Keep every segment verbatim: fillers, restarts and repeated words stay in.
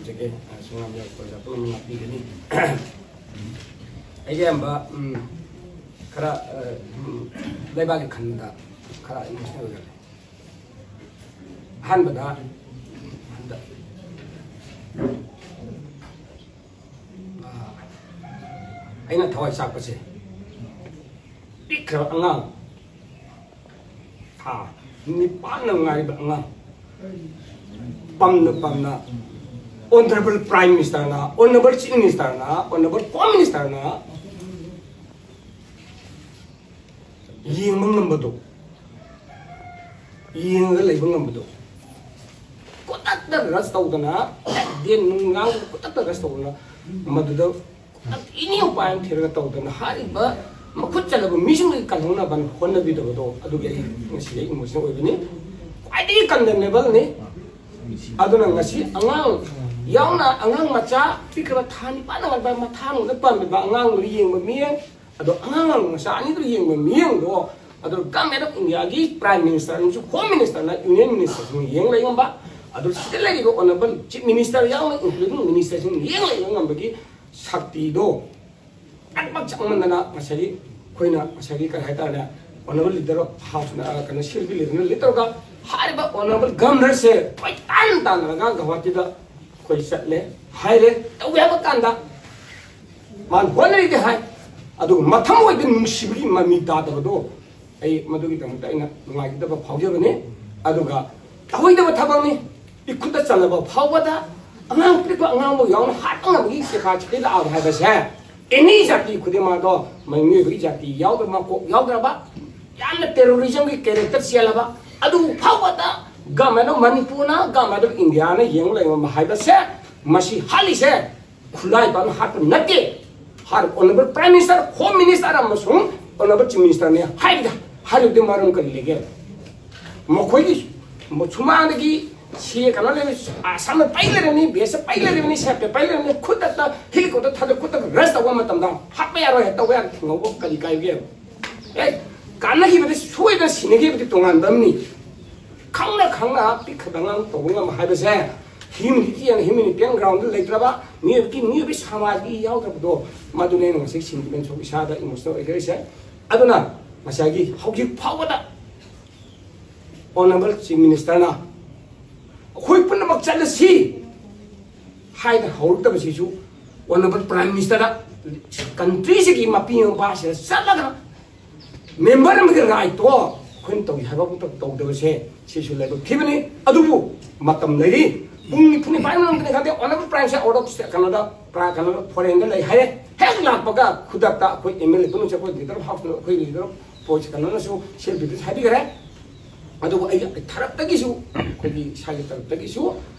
ꯁꯤꯒꯤ ꯁꯨꯡꯉꯥꯝ ꯌꯥꯎꯔꯛꯄꯗ ꯄꯨꯝꯅꯃꯛ ꯉꯥꯛꯄꯤꯒꯅꯤ꯫ ꯑꯩꯒꯤ ꯑꯌꯥꯝꯕ, ꯎꯝ, ꯈꯔ, ꯑ, ꯎꯝ, ꯂꯩꯕꯥꯛꯀꯤ ꯈꯟꯕꯗ ꯈꯔ emotional ꯑꯣꯏꯒꯜꯂꯦ꯫ ꯑꯍꯥꯟꯕꯗ ꯍꯟꯗꯛ, ꯑ, ꯑꯩꯅ ꯊꯋꯥꯏ ꯆꯥꯛꯄꯁꯦ, ꯄꯤꯛꯈ꯭ꯔꯕ ꯑꯉꯥꯡ, ꯊꯥ ꯅꯤꯄꯥꯟꯗ ꯉꯥꯏꯔꯤꯕ ꯑꯉꯥꯡ, ꯄꯝꯅ ꯄꯝꯅ Honourable Prime Ministerꯅ, Honourable Chief Ministerꯅ, Honourable Home Ministerꯅ ꯌꯦꯡꯕ ꯉꯝꯕꯗꯣ, ꯌꯦꯡꯉꯒ ꯂꯩꯕ ꯉꯝꯕꯗꯣ, ꯈꯨꯗꯛꯇ rush ꯇꯧꯗꯅ, ꯗꯦꯟ ꯅꯨꯡ ꯉꯥꯡꯕꯗ ꯈꯨꯗꯛꯇ rush ꯇꯧꯗꯅ, ꯃꯗꯨꯗ any ꯎꯄꯥꯏ ꯑꯃ ꯊꯤꯔꯒ ꯇꯧꯗꯅ ꯍꯥꯏꯔꯤꯕ ꯃꯈꯨꯠ ꯆꯠꯂꯕ ꯃꯤꯁꯤꯡꯗꯒꯤ ꯀꯜꯍꯧꯅꯕ ꯍꯣꯠꯅꯕꯤꯗꯕꯗꯣ, ꯑꯗꯨꯒꯤ ꯑꯩ ꯉꯁꯤ ꯑꯩ emotional ꯑꯣꯏꯕꯅꯤ꯫ ꯈ꯭ꯋꯥꯏꯗꯒꯤ condemnableꯅꯤ꯫ ꯑꯗꯨꯅ ꯉꯁꯤ ꯑꯉꯥꯡ ꯌꯥꯎꯅ, ꯑꯉꯥꯡ ꯃꯆꯥ ꯄꯤꯛꯈ꯭ꯔꯕ ꯊꯥ ꯅꯤꯄꯥꯟꯗ ꯉꯥꯏꯕ ꯃꯊꯥꯡꯗ ꯄꯥꯟꯕꯤꯕ ꯑꯉꯥꯡꯗꯨ ꯌꯦꯡꯕ ꯃꯤꯠꯌꯦꯡ, ꯑꯗꯣ ꯑꯉꯥꯡ ꯃꯆꯥ ꯑꯅꯤꯗꯨ ꯌꯦꯡꯕ ꯃꯤꯠꯌꯦꯡꯗꯣ, ꯑꯗꯣ Government of Indiaꯒꯤ Prime Ministerꯅꯁꯨ, Home Ministerꯅ, Union Ministerꯁꯤꯡ ꯌꯦꯡ ꯂꯩ ꯉꯝꯕ, ꯑꯗꯣ ꯁꯤꯗ ꯂꯩꯔꯤꯕ Honourable Chief Minister ꯌꯥꯎꯅ including ministerꯁꯤꯡ ꯌꯦꯡ ꯂꯩꯕ ꯉꯝꯕꯒꯤ ꯁꯛꯇꯤꯗꯣ ꯑꯗꯨꯃꯛ ꯆꯪꯃꯟꯗꯅ ꯉꯁꯥꯏꯒꯤ ꯑꯩꯈꯣꯏꯅ ꯉꯁꯥꯏꯒꯤ ꯀꯔꯤ ꯍꯥꯏꯇꯥꯔꯦ, Honourable Leader of Houseꯅ, ꯀꯩꯅꯣ, CLP Leaderꯅ lead ꯇꯧꯔꯒ ꯍꯥꯏꯔꯤꯕ Honourable Governorꯁꯦ ꯀꯣꯏꯇꯥꯟ ꯇꯥꯟꯅꯔꯒ ꯒꯧꯍꯥꯇꯤꯗ ꯑꯩꯈꯣꯏ ꯆꯠꯂꯦ, ꯍꯥꯏꯔꯦ, ꯇꯧꯒꯦ ꯍꯥꯏꯕ ꯀꯥꯟꯗ ꯃꯥꯅ ꯍꯣꯠꯅꯔꯤꯗꯤ ꯍꯥꯏ, ꯑꯗꯨꯒ ꯃꯊꯃꯣꯏꯗ ꯅꯨꯡꯁꯤꯕꯒꯤ ꯃꯃꯤ ꯇꯥꯗꯕꯗꯣ ꯑꯩ ꯃꯗꯨꯒꯤꯗꯃꯛꯇ ꯑꯩꯅ ꯅꯨꯡꯉꯥꯏꯖꯗꯕ ꯐꯥꯎꯖꯕꯅꯤ꯫ ꯑꯗꯨꯒ ꯇꯧꯍꯩꯗꯕ ꯊꯕꯛꯅꯤ꯫ ꯏꯈꯨꯠꯇ ꯆꯜꯂꯕ ꯐꯥꯎꯕꯗ ꯑꯉꯥꯡ ꯄꯤꯛꯄ ꯑꯉꯥꯡꯕꯨ ꯌꯥꯎꯅ ꯍꯥꯠꯄ ꯉꯝꯕꯒꯤ capacity ꯂꯥꯛꯑꯕ ꯍꯥꯏꯕꯁꯦ, any ꯖꯥꯇꯤ ꯈꯨꯗꯤꯡꯃꯛꯇꯣ, ꯃꯤꯑꯣꯏꯕꯒꯤ ꯖꯥꯇꯤ ꯌꯥꯎꯗꯕ, ꯃꯀꯣꯛ ꯌꯥꯎꯗ꯭ꯔꯕ, ꯌꯥꯝꯅ terrorismꯒꯤ character ꯆꯦꯜꯂꯕ, ꯑꯗꯨ ꯐꯥꯎꯕꯗ Government of ꯃꯅꯤꯄꯨꯔꯅ, Government of Indiaꯅ ꯌꯦꯡ ꯂꯩꯕ ꯍꯥꯏꯕꯁꯦ, ꯃꯁꯤ ꯍꯥꯠꯂꯤꯁꯦ ꯈꯨꯠꯂꯥꯏ ꯄꯥꯛꯅ ꯍꯥꯠꯄ ꯅꯠꯇꯦ꯫ ꯍꯥꯏꯔꯤꯕ Honourable Prime Minister, Home Minister ꯑꯃꯁꯨꯡ Honourable Chief Ministerꯅꯤ ꯍꯥꯏꯔꯤꯗ, ꯍꯥꯏꯔꯤꯕꯗꯤ ꯃꯔꯝ ꯀꯔꯤ ꯂꯩꯒꯦ? ꯃꯈꯣꯏꯒꯤ ꯁꯨꯃꯥꯡꯗꯒꯤ ꯁꯤ ꯀꯩꯅꯣ ꯂꯩꯔ, ꯑꯁꯥꯝꯅ ꯄꯥꯏ ꯂꯩꯔꯅꯤ, ꯕꯦꯁ ꯄꯥꯏ ꯂꯩꯔꯅꯤ, ꯁꯦꯞꯇ ꯄꯥꯏ ꯂꯩꯔꯅꯤ, ꯈꯨꯗꯛꯇ helicopter ꯊꯥꯗ ꯈꯨꯗꯛꯇ rush ꯇꯧꯕ ꯃꯇꯝꯗ ꯍꯥꯠꯄ ꯌꯥꯔꯣꯏ, ꯇꯧꯕ ꯌꯥꯔꯣꯏ, ꯊꯤꯡꯍꯧꯕ ꯀꯔꯤ ꯀꯥꯏꯒꯦ? ꯑꯦ, ꯀꯥꯟꯅꯈꯤꯕꯗꯤ ꯁꯣꯏꯗꯅ ꯁꯤꯅꯈꯤꯕꯗꯤ ꯇꯣꯉꯥꯟꯕ ꯑꯃꯅꯤ꯫ ꯈꯪꯅ ꯈꯪꯅ ꯄꯤꯛꯈ꯭ꯔꯕ ꯑꯉꯥꯡ ꯇꯧꯕ ꯉꯝꯕ ꯍꯥꯏꯕꯁꯦ ꯍ꯭ꯌꯨꯃꯤꯅꯤꯇꯤ ꯑꯦꯟ ꯍ꯭ꯌꯨꯃꯤꯅꯤꯇꯤꯌꯥꯟ ꯒ꯭ꯔꯥꯎꯟꯗ ꯂꯩꯇ꯭ꯔꯕ, ꯃꯤꯑꯣꯏꯕꯒꯤ, ꯃꯤꯑꯣꯏꯕꯒꯤ ꯁꯃꯥꯖꯒꯤ ꯌꯥꯎꯗꯕꯗꯣ, ꯃꯗꯨꯅꯦ ꯑꯩꯅ ꯉꯁꯤ ꯁꯦꯟꯇꯤꯃꯦꯟ ꯁꯣꯛ ꯏꯁꯥꯗ ꯏꯃꯣꯁꯅꯦꯜ ꯑꯣꯏꯖꯔꯤꯁꯦ꯫ ꯑꯗꯨꯅ ꯉꯁꯥꯏꯒꯤ ꯍꯧꯖꯤꯛ ꯐꯥꯎꯕꯗ ꯑꯣꯅꯔꯦꯕꯜ ꯆꯤꯐ ꯃꯤꯅꯤꯁꯇꯔꯅ "ꯑꯩꯈꯣꯏ ꯄꯨꯝꯅꯃꯛ ꯆꯠꯂꯁꯤ" ꯍꯥꯏꯅ ꯍꯧꯔꯛꯇꯕꯁꯤꯁꯨ, ꯑꯣꯅꯔꯦꯕꯜ ꯄ꯭ꯔꯥꯏꯝ ꯃꯤꯅꯤꯁꯇꯔꯗ ꯀꯟꯇ꯭ꯔꯤꯁꯤꯒꯤ ꯃꯄꯤ ꯃꯄꯥꯁꯤꯗ ꯆꯠꯂꯒ ꯃꯦꯝꯕꯔ ꯑꯃꯒꯤ ꯔꯥꯏꯠꯇꯣ ꯑꯩꯈꯣꯏꯅ ꯇꯧꯏ ꯍꯥꯏꯕ ꯑꯃꯇ ꯇꯧꯗꯕꯁꯦ, ꯁꯤꯁꯨ ꯂꯥꯏꯕꯛ ꯊꯤꯕꯅꯤ꯫ ꯑꯗꯨꯕꯨ ꯃꯇꯝ ꯂꯩꯔꯤ, ꯄꯨꯡ ꯅꯤꯐꯨ ꯅꯤꯄꯥꯟ ꯃꯅꯨꯡꯗꯅꯤ ꯈꯪꯗꯦ, ꯑꯣꯅꯔꯦꯕꯜ ꯄ꯭ꯔꯥꯏꯝꯁꯦ ꯑꯥꯎꯠ ꯑꯣꯐ ꯁ꯭ꯇꯦꯠ, ꯀꯩꯅꯣꯗ, ꯄ꯭ꯔꯥ-, ꯀꯩꯅꯣꯗ, ꯐꯣꯔꯦꯟꯗ ꯂꯩ ꯍꯥꯏꯔꯦ꯫ ꯍꯦꯛ ꯂꯥꯛꯄꯒ ꯈꯨꯗꯛꯇ ꯑꯩꯈꯣꯏ ꯑꯦꯝ ꯑꯦꯜ ꯑꯦ ꯄꯨꯝꯅꯃꯛ, ꯑꯩꯈꯣꯏ ꯂꯤꯗꯔ ꯑꯣꯐ ꯍꯥꯎꯁ, ꯑꯩꯈꯣꯏ ꯂꯤꯗꯔ ꯑꯣꯐ ꯄꯣꯏꯁ ꯀꯩꯅꯣꯅꯁꯨ, ꯁꯦꯜ ꯕꯤꯗꯨꯁꯨ ꯍꯥꯏꯕꯤꯈꯔꯦ꯫ ꯑꯗꯨꯕꯨ ꯑꯩꯒꯤ ꯊꯔꯞꯇꯒꯤꯁꯨ, ꯑꯩꯈꯣꯏꯒꯤ ꯏꯁꯥꯒꯤ ꯇꯔꯞꯇꯒꯤꯁꯨ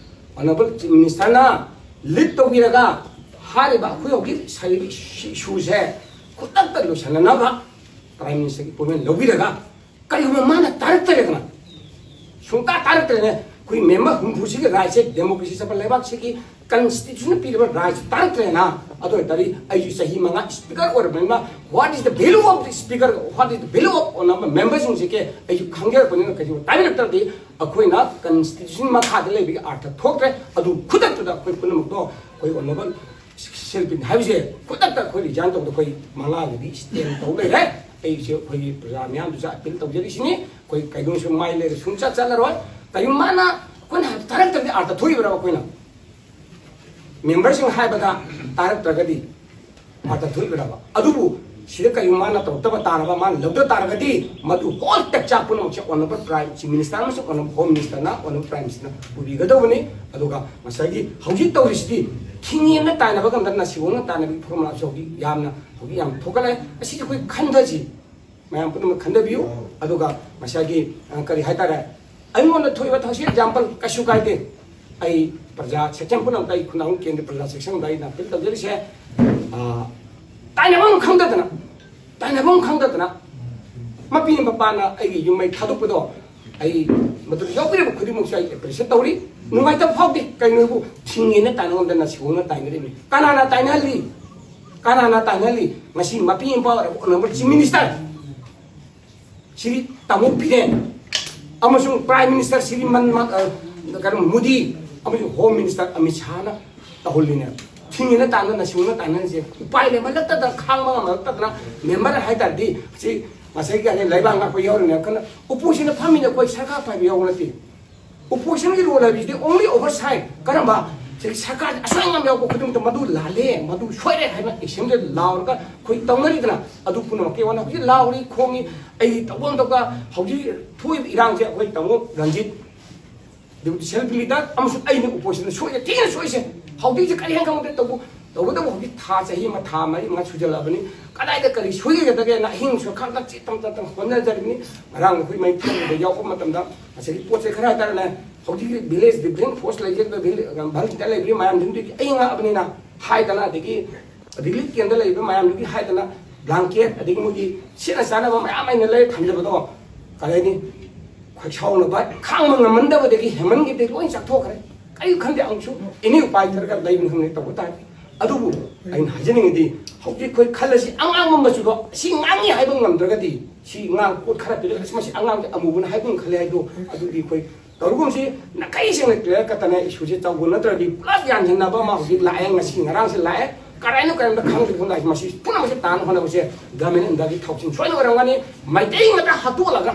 ꯑꯣꯅꯔꯦꯕꯜ ꯆꯤꯐ ꯃꯤꯅꯤꯁꯇꯔꯅ ꯂꯤꯗ ꯇꯧꯕꯤꯔꯒ ꯍꯥꯏꯔꯤꯕ ꯑꯩꯈꯣꯏ ꯍꯧꯖꯤꯛ ꯁꯥꯔꯤꯕ ꯏꯁꯨꯁꯦ ꯈꯨꯗꯛꯇ ꯂꯣꯏꯁꯤꯟꯅꯅꯕ ꯄ꯭ꯔꯥꯏꯝ ꯃꯤꯅꯤꯁꯇꯔꯒꯤ ꯑꯦꯄꯣꯏꯟꯃꯦꯟ ꯂꯧꯕꯤꯔꯒ, ꯀꯔꯤꯒꯨꯝꯕ ꯃꯥꯅ ꯇꯥꯔꯛꯇꯔꯦꯗꯅ, ꯁꯨꯡꯇꯥ ꯇꯥꯔꯛꯇ꯭ꯔꯦꯅꯦ, ꯑꯩꯈꯣꯏ ꯃꯦꯝꯕꯔ ꯍꯨꯝꯐꯨꯁꯤꯒꯤ ꯔꯥꯏꯠꯁꯦ ꯗꯦꯃꯣꯀ꯭ꯔꯦꯁꯤ ꯆꯠꯄ ꯂꯩꯕꯥꯛꯁꯤꯒꯤ ꯀꯟꯁꯇꯤꯇ꯭ꯌꯨꯁꯟꯅ ꯄꯤꯔꯤꯕ ꯔꯥꯏꯠꯁꯦ ꯇꯥꯔꯛꯇ꯭ꯔꯦꯅ, ꯑꯗꯨ ꯑꯣꯏꯇꯥꯔꯗꯤ ꯑꯩꯁꯨ ꯆꯍꯤ ꯃꯉꯥ ꯁ꯭ꯄꯤꯀꯔ ꯑꯣꯏꯔꯕꯅꯤꯅ, what is the value of the speaker, what is the value of honourable ꯃꯦꯝꯕꯔꯁꯤꯡꯁꯤꯒꯤ ꯑꯩꯁꯨ ꯈꯪꯖꯔꯛꯄꯅꯤꯅ, ꯀꯩꯒꯨꯝꯕ ꯇꯥꯕꯤꯔꯛꯇ꯭ꯔꯗꯤ ꯑꯩꯈꯣꯏꯅ ꯀꯟꯁꯇꯤꯇ꯭ꯌꯨꯁꯟ ꯃꯈꯥꯗ ꯂꯩꯕꯒꯤ ꯑꯥꯔꯊ ꯊꯣꯛꯇ꯭ꯔꯦ꯫ ꯑꯗꯨ ꯈꯨꯗꯛꯇꯨꯗ ꯑꯩꯈꯣꯏ ꯄꯨꯝꯅꯃꯛꯇꯣ ꯑꯩꯈꯣꯏ ꯑꯣꯅꯔꯦꯕꯜ ꯁꯦꯜ ꯕꯤꯜ ꯍꯥꯏꯕꯁꯦ ꯈꯨꯗꯛꯇ ꯑꯩꯈꯣꯏ ꯔꯤꯖꯥꯏꯟ ꯇꯧꯕꯗ ꯑꯩꯈꯣꯏ ꯃꯉꯥꯒꯤꯗꯤ ꯁ꯭ꯇꯦꯟ ꯇꯧ ꯂꯩꯔꯦ꯫ ꯑꯩꯁꯦ ꯑꯩꯈꯣꯏꯒꯤ ꯄ꯭ꯔꯖꯥ ꯃꯌꯥꯝꯗꯨꯁꯨ ꯑꯄꯤꯜ ꯇꯧꯖꯔꯤꯁꯤꯅꯤ꯫ ꯑꯩꯈꯣꯏ ꯀꯩꯗꯧꯁꯨ ꯃꯥꯏ ꯂꯩꯔ ꯁꯨꯡꯆꯠ ꯆꯠꯂꯔꯣꯏ꯫ ꯀꯔꯤꯒꯨꯝꯕ ꯃꯥꯅ ꯑꯩꯈꯣꯏꯅ ꯇꯥꯔꯛꯇ꯭ꯔꯗꯤ ꯑꯥꯔꯊ ꯊꯣꯛꯏꯕ꯭ꯔꯕ? ꯑꯩꯈꯣꯏꯅ ꯃꯦꯝꯕꯔꯁꯤꯡ ꯍꯥꯏꯕꯗ ꯇꯥꯔꯛꯇ꯭ꯔꯒꯗꯤ ꯑꯥꯔꯊ ꯊꯣꯛꯏꯕ꯭ꯔꯕ? ꯑꯗꯨꯕꯨ ꯁꯤꯗ ꯀꯔꯤꯒꯨꯝꯕ ꯃꯥꯅ ꯇꯧꯔꯛꯇꯕ ꯇꯥꯔꯕ, ꯃꯥꯅ ꯂꯧꯗ ꯇꯥꯔꯒꯗꯤ ꯃꯗꯨ ꯍꯣꯜ ꯇꯦꯛꯆꯥꯛ ꯄꯨꯝꯅꯃꯛꯁꯦ ꯑꯣꯅꯔꯦꯕꯜ ꯄ꯭ꯔꯥꯏꯝ ꯆꯤꯐ ꯃꯤꯅꯤꯁꯇꯔ ꯑꯃꯁꯨꯡ ꯑꯣꯅꯔꯦꯕꯜ ꯍꯣꯝ ꯃꯤꯅꯤꯁꯇꯔꯅ, ꯑꯣꯅꯔꯦꯕꯜ ꯄ꯭ꯔꯥꯏꯝ ꯃꯤꯅꯤꯁꯇꯔꯅ ꯄꯨꯕꯤꯒꯗꯧꯕꯅꯤ꯫ ꯑꯗꯨꯒ ꯉꯁꯥꯏꯒꯤ ꯍꯧꯖꯤꯛ ꯇꯧꯔꯤꯁꯤꯗꯤ ꯊꯤꯡꯉꯦꯅ ꯇꯥꯏꯅꯕ ꯉꯝꯗꯅ ꯁꯤꯒꯣꯡꯅ ꯇꯥꯏꯅꯕꯒꯤ ꯐꯣꯔꯃꯨꯂꯥꯁꯨ ꯍꯧꯖꯤꯛ ꯌꯥꯝꯅ, ꯍꯧꯖꯤꯛ ꯌꯥꯝ ꯊꯣꯛꯀꯠꯂꯦ꯫ ꯑꯁꯤꯗꯤ ꯑꯩꯈꯣꯏ ꯈꯟꯊꯁꯤ, ꯃꯌꯥꯝ ꯄꯨꯝꯅꯃꯛ ꯈꯟꯊꯕꯤꯌꯨ꯫ ꯑꯗꯨꯒ ꯉꯁꯥꯏꯒꯤ, ꯑ, ꯀꯔꯤ ꯍꯥꯏꯇꯥꯔꯦ, ꯑꯩꯉꯣꯟꯗ ꯊꯣꯛꯏꯕ ꯊꯧꯁꯤ ꯑꯦꯛꯖꯥꯝꯄꯜ ꯀꯩꯁꯨ ꯀꯥꯏꯗꯦ꯫ ꯑꯩ ꯄ꯭ꯔꯖꯥ ꯁꯦꯛꯁꯟ ꯄꯨꯝꯅꯃꯛꯇ, ꯑꯩ ꯈꯨꯟꯅꯥꯡ ꯀꯦꯟꯗ꯭ꯔ ꯄ꯭ꯔꯖꯥ ꯁꯦꯛꯁꯟꯗ ꯑꯩꯅ ꯑꯄꯤꯜ ꯇꯧꯖꯔꯤꯁꯦ, ꯑ, ꯇꯥꯏꯅꯐꯝ ꯈꯪꯗꯗꯅ, ꯇꯥꯏꯅꯐꯝ ꯈꯪꯗꯗꯅ ꯃꯄꯤ ꯃꯄꯥꯅ ꯑꯩꯒꯤ ꯌꯨꯝ ꯃꯩ ꯊꯥꯗꯣꯛꯄꯗꯣ, ꯑꯩ ꯃꯗꯨꯗ ꯌꯥꯎꯕꯤꯔꯤꯕ ꯈꯨꯗꯤꯡꯃꯛꯁꯨ ꯑꯩ ꯑꯦꯄ꯭ꯔꯤꯁꯤꯌꯦꯠ ꯇꯧꯔꯤ, ꯅꯨꯡꯉꯥꯏꯇꯕ ꯐꯥꯎꯗꯦ꯫ ꯀꯩꯅꯣꯕꯨ ꯊꯤꯡꯉꯦꯅ ꯇꯥꯏꯅꯐꯝꯗꯅ ꯁꯤꯒꯣꯡꯅ ꯇꯥꯏꯅꯔꯤꯕꯅꯤ꯫ ꯀꯅꯥꯅ ꯇꯥꯏꯅꯍꯜꯂꯤ? ꯀꯅꯥꯅ ꯇꯥꯏꯅꯍꯜꯂꯤ? ꯉꯁꯤ ꯃꯄꯤ ꯃꯄꯥ ꯑꯣꯏꯔꯕ ꯑꯣꯅꯔꯦꯕꯜ ꯆꯤꯐ ꯃꯤꯅꯤꯁꯇꯔ ꯁ꯭ꯔꯤ ꯇꯥꯃꯣ ꯕꯤꯔꯦꯟ ꯑꯃꯁꯨꯡ ꯄ꯭ꯔꯥꯏꯝ ꯃꯤꯅꯤꯁꯇꯔ ꯁ꯭ꯔꯤ ꯃꯟ-, ꯃ-, ꯑ, ꯀꯩꯅꯣ, ꯃꯣꯗꯤ ꯑꯃꯁꯨ ꯍꯣꯝ ꯃꯤꯅꯤꯁꯇꯔ ꯑꯃꯤꯠ ꯁꯥꯍꯅ ꯇꯧꯍꯜꯂꯤꯅꯦ꯫ ꯊꯤꯡꯉꯤꯅ ꯇꯥꯟꯅ ꯅꯁꯤꯡꯅ ꯇꯥꯟꯅꯔꯤꯁꯦ ꯎꯄꯥꯏ ꯂꯩꯃꯜꯂꯛꯇꯗꯅ, ꯈꯥꯡꯕ ꯉꯝꯃꯛꯇꯗꯅ, ꯃꯦꯝꯕꯔ ꯍꯥꯏ ꯇꯥꯔꯗꯤ ꯁꯤ ꯉꯁꯥꯏꯒꯤ ꯑꯩꯅ ꯂꯩꯕꯥꯛ ꯉꯥꯛꯄ ꯌꯥꯎꯔꯤꯅꯦ꯫ ꯀꯟꯅ ꯎꯄꯨꯁꯤꯅ ꯐꯝꯃꯤꯅꯦ, ꯑꯩꯈꯣꯏ ꯁꯔꯀꯥꯔ ꯄꯥꯏꯕ ꯌꯥꯎꯕ ꯅꯠꯇꯦ꯫ ꯎꯄꯣꯖꯤꯁꯟꯒꯤ ꯔꯣꯜ ꯍꯥꯏꯕꯁꯤꯗꯤ only oversight꯫ ꯀꯔꯝꯕ ꯁꯤ ꯁꯔꯀꯥꯔ ꯑꯁꯣꯏ ꯑꯉꯥꯝ ꯌꯥꯎꯕ ꯈꯨꯗꯤꯡꯃꯛꯇ ꯃꯗꯨ ꯂꯥꯜꯂꯦ, ꯃꯗꯨ ꯁꯣꯏꯔꯦ ꯍꯥꯏꯅ ꯑꯦꯁꯦꯝꯕ꯭ꯂꯤꯗ ꯂꯥꯎꯔꯒ ꯑꯩꯈꯣꯏ ꯇꯧꯅꯔꯤꯗꯅ, ꯑꯗꯨ ꯄꯨꯝꯅꯃꯛꯀꯤ ꯋꯥꯅ ꯍꯧꯖꯤꯛ ꯂꯥꯎꯔꯤ ꯈꯣꯡꯉꯤ꯫ ꯑꯩ ꯇꯧꯐꯝ ꯊꯣꯛꯄ ꯍꯧꯖꯤꯛ ꯊꯣꯛꯏꯕ ꯏꯔꯥꯡꯁꯦ ꯑꯩꯈꯣꯏ ꯇꯥꯃꯣ ꯔꯟꯖꯤꯠ, ꯗꯤꯄꯨꯇꯤ ꯁꯦꯜꯐ ꯂꯤꯗꯔ ꯑꯃꯁꯨꯡ ꯑꯩꯅ ꯎꯄꯣꯖꯤꯁꯟꯗ ꯁꯣꯏꯁꯦ, ꯊꯤꯅ ꯁꯣꯏꯁꯦ꯫ ꯍꯧꯖꯤꯛꯁꯦ ꯀꯔꯤ ꯍꯥꯏꯅ ꯈꯪꯗꯦ꯫ ꯇꯧꯕ ꯇꯧꯕꯇꯕꯨ ꯍꯧꯖꯤꯛ ꯊꯥ ꯆꯍꯤ ꯑꯃ ꯊꯥ ꯃꯔꯤ ꯃꯉꯥ ꯁꯨꯖꯜꯂꯛꯑꯕꯅꯤ꯫ ꯀꯗꯥꯏꯗ ꯀꯔꯤ ꯁꯣꯏꯒꯗꯒꯦꯅ ꯑꯍꯤꯡ ꯁꯣꯏꯈꯥꯛꯇ ꯆꯦꯠ ꯇꯝ ꯇꯝ ꯇꯝ ꯍꯣꯠꯅꯖꯔꯤꯕꯅꯤ꯫ ꯉꯔꯥꯡ ꯑꯩꯈꯣꯏ ꯃꯩ ꯊꯥꯕꯗ ꯌꯥꯎꯕ ꯃꯇꯝꯗ ꯉꯁꯥꯏꯒꯤ ꯄꯣꯠ ꯆꯩ ꯈꯔ ꯍꯥꯏꯇꯥꯔꯦꯅꯦ, ꯍꯧꯖꯤꯛꯀꯤ ꯚꯤꯂꯦꯖ ꯗꯤꯐꯦꯟꯁ ꯐꯣꯔꯁ ꯂꯩꯖꯔꯤꯕ ꯚꯤꯂꯦꯖ ꯚꯣꯂꯟꯇꯤꯌꯔ ꯂꯩꯕꯤꯔꯤꯕ ꯃꯌꯥꯝꯁꯤꯡꯗꯨꯗꯤ ꯑꯩ ꯉꯥꯛꯑꯕꯅꯤꯅ ꯍꯥꯏꯗꯅ, ꯑꯗꯒꯤ ꯔꯤꯂꯤꯐ ꯀꯦꯝꯗ ꯂꯩꯔꯤꯕ ꯃꯌꯥꯝꯗꯨꯒꯤ ꯍꯥꯏꯗꯅ ꯕ꯭ꯂꯥꯡꯀꯦꯠ, ꯑꯗꯒꯤ ꯃꯣꯏꯒꯤ ꯁꯦꯠꯅ ꯆꯥꯅꯕ ꯃꯌꯥꯝ ꯑꯩꯅ ꯂꯩꯔ ꯊꯝꯖꯕꯗꯣ, ꯀꯔꯤ ꯍꯥꯏꯅꯤ, ꯈꯣꯏꯁꯥꯎꯅꯕ ꯈꯥꯡꯕ ꯉꯝꯃꯟꯗꯕꯗꯒꯤ ꯍꯦꯟꯃꯟꯈꯤꯕꯗꯒꯤ ꯂꯣꯏ ꯆꯥꯊꯣꯛꯈ꯭ꯔꯦ꯫ ꯀꯔꯤ ꯈꯪꯗꯦ, ꯑꯃꯨꯛꯁꯨ ꯑꯦꯅꯤ ꯎꯄꯥꯏ ꯊꯤꯔꯒ ꯂꯩꯕꯅꯤ ꯈꯪꯗꯦ ꯇꯧꯕ ꯇꯥꯔꯦ꯫ ꯑꯗꯨꯕꯨ ꯑꯩꯅ ꯍꯥꯏꯖꯅꯤꯡꯉꯤꯗꯤ, ꯍꯧꯖꯤꯛ ꯑꯩꯈꯣꯏ ꯈꯜꯂꯁꯤ, ꯑꯉꯥꯡꯕ ꯃꯆꯨꯗꯣ ꯁꯤ ꯉꯥꯡꯉꯤ ꯍꯥꯏꯕ ꯉꯝꯗ꯭ꯔꯒꯗꯤ, ꯁꯤ ꯉꯥꯡ ꯄꯣꯠ ꯈꯔ ꯄꯤꯔꯒ ꯑꯁ ꯃꯁꯤ ꯑꯉꯥꯡꯁꯦ ꯑꯃꯨꯕꯅ ꯍꯥꯏꯕ ꯉꯝ ꯈꯜꯂꯦ ꯍꯥꯏꯗꯣ, ꯑꯗꯨꯗꯤ ꯑꯩꯈꯣꯏ ꯇꯧꯔꯒꯨꯝꯁꯤ꯫ ꯅꯥꯀꯩ ꯁꯦꯡꯅ ꯀ꯭ꯂꯤꯌꯥꯔ ꯀꯠꯇꯅ ꯏꯁꯨꯁꯦ ꯆꯥꯎꯕ ꯅꯠꯇ꯭ꯔꯗꯤ ꯄꯨꯂꯞ ꯌꯥꯟꯁꯤꯟꯅꯕ ꯑꯃ ꯍꯧꯖꯤꯛ ꯂꯥꯛꯑꯦ, ꯉꯁꯤ ꯉꯔꯥꯡꯁꯦ ꯂꯥꯛꯑꯦ꯫ ꯀꯔꯥꯏꯅꯣ ꯀꯔꯤꯝꯇ ꯈꯪꯗ꯭ꯔꯤ ꯈꯪꯗ꯭ꯔꯤ ꯃꯁꯤ ꯄꯨꯝꯅꯃꯛꯁꯦ ꯇꯥꯅ ꯍꯣꯠꯅꯕꯁꯦ ꯒꯚꯔꯟꯃꯦꯟ ꯑꯣꯐ ꯏꯟꯗꯤꯌꯥꯒꯤ ꯊꯧꯁꯤꯜ ꯁꯣꯏꯅ ꯑꯣꯏꯔꯝꯒꯅꯤ꯫ ꯃꯩꯇꯩ ꯉꯥꯛꯇ ꯍꯥꯠꯇꯣꯛꯍꯜꯂꯒ,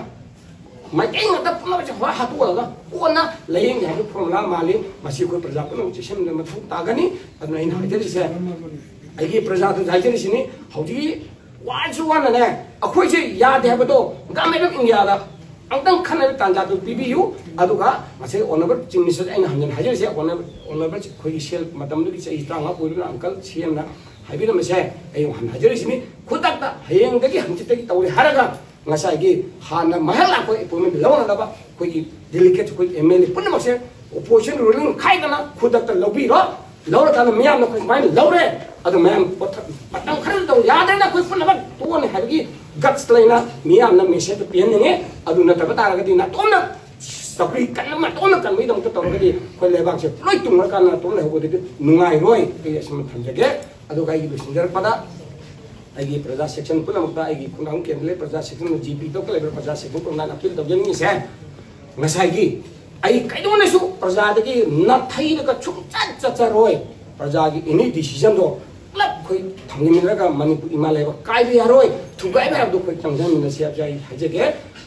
ꯃꯩꯇꯩ ꯉꯥꯛꯇ ꯄꯨꯝꯅꯃꯛꯁꯦ ꯍꯣꯏ ꯍꯥꯠꯇꯣꯛꯍꯜꯂꯒ ꯀꯣꯟꯅ ꯂꯥꯏꯌꯦꯡꯒꯦ ꯍꯥꯏꯕ ꯐꯣꯔꯃꯨꯂꯥ ꯃꯥꯜꯂꯤ꯫ ꯃꯁꯤ ꯑꯩꯈꯣꯏ ꯄ꯭ꯔꯖꯥ ꯄꯨꯝꯅꯃꯛ ꯆꯦꯛꯁꯤꯟꯕ ꯃꯊꯧ ꯇꯥꯒꯅꯤ꯫ ꯑꯗꯨꯅ ꯑꯩꯅ ꯍꯥꯏꯖꯔꯤꯁꯦ, ꯑꯩꯒꯤ ꯄ꯭ꯔꯖꯥꯗꯨꯗ ꯍꯥꯏꯖꯔꯤꯁꯤꯅꯤ꯫ ꯍꯧꯖꯤꯛꯀꯤ ꯋꯥꯁꯨ ꯋꯥꯅꯅꯦ, ꯑꯩꯈꯣꯏꯁꯦ ꯌꯥꯗꯦ ꯍꯥꯏꯕꯗꯣ ꯒꯚꯔꯟꯃꯦꯟ ꯑꯣꯐ ꯏꯟꯗꯤꯌꯥꯗ ꯑꯃꯨꯛꯇꯪ ꯈꯟꯅꯕ ꯇꯥꯟꯖꯥꯗꯨ ꯄꯤꯕꯤꯌꯨ꯫ ꯑꯗꯨꯒ ꯉꯁꯥꯏ ꯑꯣꯅꯔꯦꯕꯜ ꯆꯤꯐ ꯃꯤꯅꯤꯁꯇꯔꯗ ꯑꯩꯅ ꯍꯟꯖꯤꯟ ꯍꯥꯏꯖꯔꯤꯁꯦ, ꯑꯣꯅꯔꯦꯕꯜ, ꯑꯣꯅꯔꯦꯕꯜ ꯑꯩꯈꯣꯏꯒꯤ ꯁꯦꯜ ꯃꯇꯝꯗꯨꯒꯤ ꯆꯍꯤ ꯇꯔꯥꯃꯉꯥ ꯑꯣꯏꯔꯤꯕ ꯑꯪꯀꯜ ꯁꯤ ꯑꯦꯝꯅ ꯍꯥꯏꯕꯤꯔꯝꯕꯁꯦ ꯑꯩ ꯍꯟꯅ ꯍꯥꯏꯖꯔꯤꯁꯤꯅꯤ꯫ ꯈꯨꯗꯛꯇ ꯍꯌꯦꯡꯗꯒꯤ ꯍꯪꯆꯤꯠꯇꯒꯤ ꯇꯧꯔꯦ ꯍꯥꯏꯔꯒ ꯉꯁꯥꯏꯒꯤ ꯍꯥꯟꯅ ꯃꯍꯜ ꯂꯥꯛꯄ ꯑꯦꯄꯣꯏꯟꯃꯦꯟ ꯂꯧꯅꯅꯕ ꯑꯩꯈꯣꯏꯒꯤ ꯗꯦꯂꯤꯒꯦꯠ, ꯑꯩꯈꯣꯏ ꯑꯦꯝ ꯑꯦꯜ ꯑꯦ ꯄꯨꯝꯅꯃꯛꯁꯦ ꯑꯣꯄꯣꯖꯤꯁꯟ ꯔꯨꯂꯤꯡ ꯈꯥꯏꯗꯅ ꯈꯨꯗꯛꯇ ꯂꯧꯕꯤꯔꯣ꯫ ꯂꯧꯔꯀꯥꯟꯗ ꯃꯤꯌꯥꯝꯅ ꯑꯩꯈꯣꯏ ꯁꯨꯃꯥꯏꯅ ꯂꯧꯔꯦ, ꯑꯗꯨ ꯃꯌꯥꯝ ꯄꯣꯊ-, ꯃꯇꯝ ꯈꯔꯗ ꯇꯧ ꯌꯥꯗ꯭ꯔꯦꯅ ꯑꯩꯈꯣꯏ ꯄꯨꯝꯅꯃꯛ ꯇꯣꯛꯑꯅꯤ ꯍꯥꯏꯕꯒꯤ ꯒꯠꯁ ꯂꯩꯅ ꯃꯤꯌꯥꯝꯅ ꯃꯦꯁꯦꯖꯇꯨ ꯄꯤꯍꯟꯅꯤꯡꯉꯤ꯫ ꯑꯗꯨ ꯅꯠꯇꯕ ꯇꯥꯔꯒꯗꯤ ꯅꯥꯇꯣꯝꯅ ꯆꯧꯀ꯭ꯔꯤ ꯀꯟꯅ ꯅꯥꯇꯣꯝꯅ ꯀꯟꯕꯒꯤꯗꯃꯛꯇ ꯇꯧꯔꯒꯗꯤ ꯑꯩꯈꯣꯏ ꯂꯩꯕꯥꯛꯁꯦ ꯂꯣꯏ ꯇꯨꯡꯉꯀꯥꯟꯗ ꯅꯥꯇꯣꯝ ꯂꯩꯍꯧꯕꯗꯨꯗꯤ ꯅꯨꯡꯉꯥꯏꯔꯣꯏ꯫ ꯑꯩ ꯑꯁꯤꯃ ꯊꯝꯖꯒꯦ꯫ ꯑꯗꯨꯒ ꯑꯩꯒꯤ ꯂꯣꯏꯁꯤꯟꯖꯔꯛꯄꯗ ꯑꯩꯒꯤ ꯄ꯭ꯔꯖꯥ ꯁꯦꯛꯁꯟ ꯄꯨꯝꯅꯃꯛꯇ, ꯑꯩꯒꯤ ꯈꯣꯡꯅꯥꯡ ꯀꯦꯟꯗ꯭ꯔ ꯂꯩꯕ ꯄ꯭ꯔꯖꯥ ꯁꯦꯛꯁꯟ, ꯖꯤ ꯄꯤ ꯇꯧꯗ ꯂꯩꯕ ꯄ꯭ꯔꯖꯥ ꯁꯦꯛꯁꯟ ꯄꯨꯝꯅꯃꯛꯇ ꯑꯩꯅ ꯑꯄꯤꯜ ꯇꯧꯖꯅꯤꯡꯉꯤꯁꯦ, ꯉꯁꯥꯏꯒꯤ ꯑꯩ ꯀꯩꯗꯧꯅꯁꯨ ꯄ꯭ꯔꯖꯥꯗꯒꯤ ꯅꯥꯊꯩꯔꯒ ꯁꯨꯡꯆꯠ ꯆꯠꯆꯔꯣꯏ꯫ ꯄ꯭ꯔꯖꯥꯒꯤ ꯑꯦꯅꯤ ꯗꯤꯁꯤꯖꯟꯗꯣ ꯄꯨꯂꯞ ꯑꯩꯈꯣꯏ ꯊꯝꯖꯤꯟꯃꯤꯟꯅꯔꯒ ꯃꯅꯤꯄꯨꯔ ꯏꯃꯥ ꯂꯩꯕꯥꯛ ꯀꯥꯏꯕ ꯌꯥꯔꯣꯏ, ꯊꯨꯒꯥꯏꯕ ꯌꯥꯕꯗꯣ ꯑꯩꯈꯣꯏ ꯆꯪꯁꯤꯟꯃꯤꯟꯅꯁꯤ ꯍꯥꯏꯕꯁꯦ ꯑꯩ ꯍꯥꯏꯖꯒꯦ꯫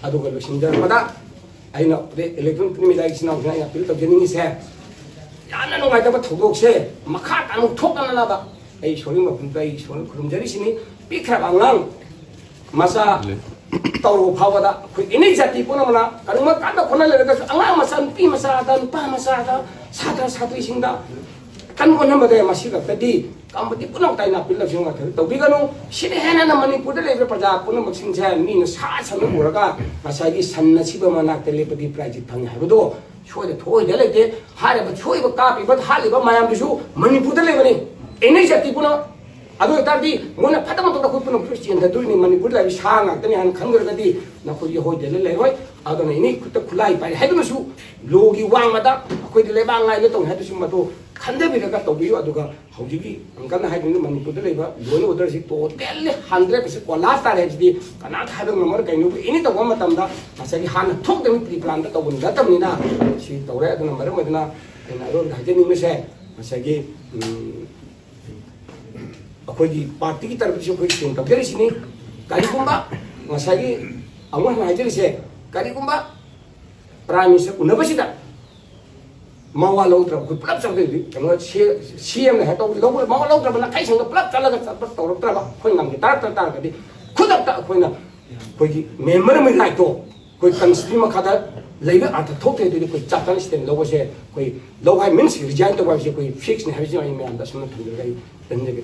ꯑꯗꯨꯒ ꯂꯣꯏꯁꯤꯟꯖꯔꯛꯄꯗ ꯑꯩꯅ ꯏꯂꯦꯛꯇ꯭ꯔꯣꯅꯤꯛ ꯃꯤꯗꯤꯌꯥꯒꯤ ꯏꯆꯤꯟ ꯏꯅꯥꯎꯁꯤꯡꯅ ꯑꯩꯅ ꯑꯄꯤꯜ ꯇꯧꯖꯅꯤꯡꯉꯤꯁꯦ, ꯌꯥꯝꯅ ꯅꯨꯡꯉꯥꯏꯇꯕ ꯊꯧꯗꯣꯛꯁꯦ ꯃꯈꯥ ꯇꯥꯅ ꯑꯃꯨꯛ ꯊꯣꯛꯇꯅꯅꯕ ꯑꯩ ꯏꯁꯣꯔꯒꯤ ꯃꯐꯝꯗ ꯑꯩ ꯏꯁꯣꯔꯅ ꯈꯨꯔꯨꯝꯖꯔꯤꯁꯤꯅꯤ꯫ ꯄꯤꯛꯈ꯭ꯔꯕ ꯑꯉꯥꯡ ꯃꯆꯥ ꯇꯧꯔꯨꯕ ꯐꯥꯎꯕꯗ ꯑꯩꯈꯣꯏ ꯑꯦꯅꯤ ꯖꯥꯇꯤ ꯄꯨꯝꯅꯃꯛꯅ ꯀꯔꯤꯒꯨꯝꯕ ꯀꯥꯟꯗ ꯈꯣꯠꯅ ꯂꯩꯔꯒꯁꯨ ꯑꯉꯥꯡ ꯃꯆꯥ, ꯅꯨꯄꯤ ꯃꯆꯥꯗ, ꯅꯨꯄꯥ ꯃꯆꯥꯗ, ꯁꯥꯇ꯭ꯔ ꯁꯥꯇ꯭ꯔꯤꯁꯤꯡꯗ ꯀꯟꯕ ꯍꯣꯠꯅꯕꯗ ꯃꯁꯤ ꯈꯛꯇꯗꯤ ꯀꯝꯄꯅꯤ ꯄꯨꯝꯅꯃꯛꯇ ꯑꯩꯅ ꯑꯄꯤꯜ ꯂꯧꯁꯤꯡ ꯉꯥꯛꯇ ꯇꯧꯕꯤꯒꯅꯨ꯫ ꯁꯤꯅ ꯍꯦꯟꯅ ꯃꯅꯤꯄꯨꯔꯗ ꯂꯩꯔꯤꯕ ꯄ꯭ꯔꯖꯥ ꯄꯨꯝꯅꯃꯛꯁꯤꯡꯁꯦ ꯃꯤꯅ ꯁꯥ ꯁꯟꯅ ꯎꯔꯒ ꯉꯁꯥꯏꯒꯤ ꯁꯟ ꯑꯁꯤꯕ ꯃꯅꯥꯛꯇ ꯂꯦꯞꯄꯗꯤ ꯄ꯭ꯔꯥꯏꯖ ꯐꯪꯉꯤ ꯍꯥꯏꯕꯗꯣ ꯁꯣꯏꯗ ꯊꯣꯛꯑꯣꯏꯗ ꯂꯩꯇꯦ꯫ ꯍꯥꯏꯔꯤꯕ ꯁꯣꯏꯕ ꯀꯥꯞꯄꯤꯕ ꯍꯥꯠꯂꯤꯕ ꯃꯌꯥꯝꯗꯨꯁꯨ ꯃꯅꯤꯄꯨꯔꯗ ꯂꯩꯕꯅꯤ꯫ ꯑꯦꯅꯤ ꯖꯥꯇꯤ ꯄꯨꯝꯅꯃꯛ꯫ ꯑꯗꯨ ꯑꯣꯏꯇꯥꯔꯗꯤ ꯃꯣꯏꯅ ꯐꯠꯇꯕ ꯃꯇꯝꯗ ꯑꯩꯈꯣꯏ ꯄꯨꯝꯅꯃꯛꯁꯨ ꯆꯦꯟꯊꯗꯣꯏꯅꯤ꯫ ꯃꯅꯤꯄꯨꯔꯗ ꯂꯩꯔꯤꯕ ꯁꯥ ꯉꯥꯛꯇꯅꯤ ꯍꯥꯏꯅ ꯈꯟꯈ꯭ꯔꯒꯗꯤ ꯅꯈꯣꯏꯒꯤ ꯍꯣꯏꯗꯦ ꯂꯩꯔꯣꯏ꯫ ꯑꯗꯨꯅ ꯑꯦꯅꯤ ꯈꯨꯠꯇ ꯈꯨꯠꯂꯥꯏ ꯄꯥꯏꯔꯦ ꯍꯥꯏꯗꯨꯅꯁꯨ ꯂꯣꯒꯤ ꯋꯥꯡꯃꯗ ꯑꯩꯈꯣꯏꯗꯤ ꯂꯩꯕꯥꯛ ꯉꯥꯏꯅ ꯇꯧꯅꯤ ꯍꯥꯏꯗꯨꯁꯨ ꯃꯗꯨ ꯈꯟꯊꯕꯤꯔꯒ ꯇꯧꯕꯤꯌꯨ꯫ ꯑꯗꯨꯒ ꯍꯧꯖꯤꯛꯀꯤ ꯑꯪꯀꯜꯅ ꯍꯥꯏꯕꯤꯔꯤꯕ ꯃꯅꯤꯄꯨꯔꯗ ꯂꯩꯕ ꯂꯣ ꯑꯦꯟ ꯑꯣꯔꯗꯔꯁꯤ ꯇꯣꯇꯦꯜꯂꯤ ꯍꯟꯗ꯭ꯔꯦꯠ ꯄꯥꯔꯁꯦꯟ ꯀꯣꯂꯥꯞꯁ ꯇꯥꯔꯦ ꯍꯥꯏꯕꯁꯤꯗꯤ ꯀꯅꯥꯝꯇ ꯍꯥꯏꯕ ꯉꯝꯃꯔꯣꯏ꯫ ꯀꯩꯅꯣꯕꯨ ꯑꯦꯅꯤ ꯇꯧꯕ ꯃꯇꯝꯗ ꯉꯁꯥꯏꯒꯤ ꯍꯥꯟꯅ ꯊꯣꯛꯇꯕ ꯄ꯭ꯔꯤ ꯄ꯭ꯂꯥꯟꯗ ꯇꯧꯕ ꯅꯠꯇꯕꯅꯤꯅ ꯁꯤ ꯇꯧꯔꯦ꯫ ꯑꯗꯨꯅ ꯃꯔꯝ ꯑꯣꯏꯗꯨꯅ ꯑꯩꯅ ꯑꯔꯣꯏꯕꯗ ꯍꯥꯏꯖꯅꯤꯡꯕꯁꯦ ꯉꯁꯥꯏꯒꯤ, ꯎꯝ, ꯑꯩꯈꯣꯏꯒꯤ ꯄꯥꯔꯇꯤꯒꯤ ꯇꯔꯐꯇꯁꯨ ꯑꯩꯈꯣꯏ ꯁꯦꯡ ꯇꯧꯖꯔꯤꯁꯤꯅꯤ꯫ ꯀꯔꯤꯒꯨꯝꯕ ꯉꯁꯥꯏꯒꯤ ꯑꯃꯨꯛ ꯍꯟꯅ ꯍꯥꯏꯖꯔꯤꯁꯦ, ꯀꯔꯤꯒꯨꯝꯕ ꯄ꯭ꯔꯥꯏꯝ ꯃꯤꯅꯤꯁꯇꯔ ꯎꯅꯕꯁꯤꯗ ꯃꯋꯥ ꯂꯧꯗ꯭ꯔꯕ ꯑꯩꯈꯣꯏ ꯄꯨꯂꯞ ꯆꯠꯇꯣꯏꯗꯤ ꯀꯩꯅꯣ ꯁꯤ ꯑꯦꯝꯅ ꯍꯦꯛ ꯇꯧꯕ ꯂꯧꯕ ꯃꯋꯥ ꯂꯧꯗ꯭ꯔꯕ ꯅꯈꯩꯁꯤꯡꯗ ꯄꯨꯂꯞ ꯆꯠꯂꯒ ꯆꯠꯄ ꯇꯧꯔꯛꯇ꯭ꯔꯕ ꯑꯩꯈꯣꯏ ꯉꯝꯈꯤ ꯇꯥꯔꯛꯇ ꯇꯥꯔꯒꯗꯤ ꯈꯨꯗꯛꯇ ꯑꯩꯈꯣꯏꯅ ꯑꯩꯈꯣꯏꯒꯤ ꯃꯦꯝꯕꯔ ꯑꯃꯒꯤ ꯔꯥꯏꯠꯇꯣ ꯑꯩꯈꯣꯏ ꯀꯟꯁꯇꯤꯇ꯭ꯌꯨꯁꯟ ꯃꯈꯥꯗ ꯂꯩꯕ ꯑꯥꯔꯊ ꯊꯣꯛꯇꯦ꯫ ꯑꯗꯨꯗꯤ ꯑꯩꯈꯣꯏ ꯆꯥꯇꯔ ꯁ꯭ꯇꯦꯟ ꯂꯧꯕꯁꯦ ꯑꯩꯈꯣꯏ ꯂꯧ ꯍꯥꯏ ꯃꯤꯟꯁ ꯔꯤꯖꯥꯏꯟ ꯇꯧꯕ ꯍꯥꯏꯕꯁꯦ ꯑꯩꯈꯣꯏ ꯐꯤꯛꯁꯅꯤ ꯍꯥꯏꯕꯁꯤ ꯑꯩ ꯃꯌꯥꯝꯗ ꯑꯁꯨꯝꯅ ꯊꯝꯖꯔꯒ ꯑꯩ ꯇꯦꯟꯖꯒꯦ꯫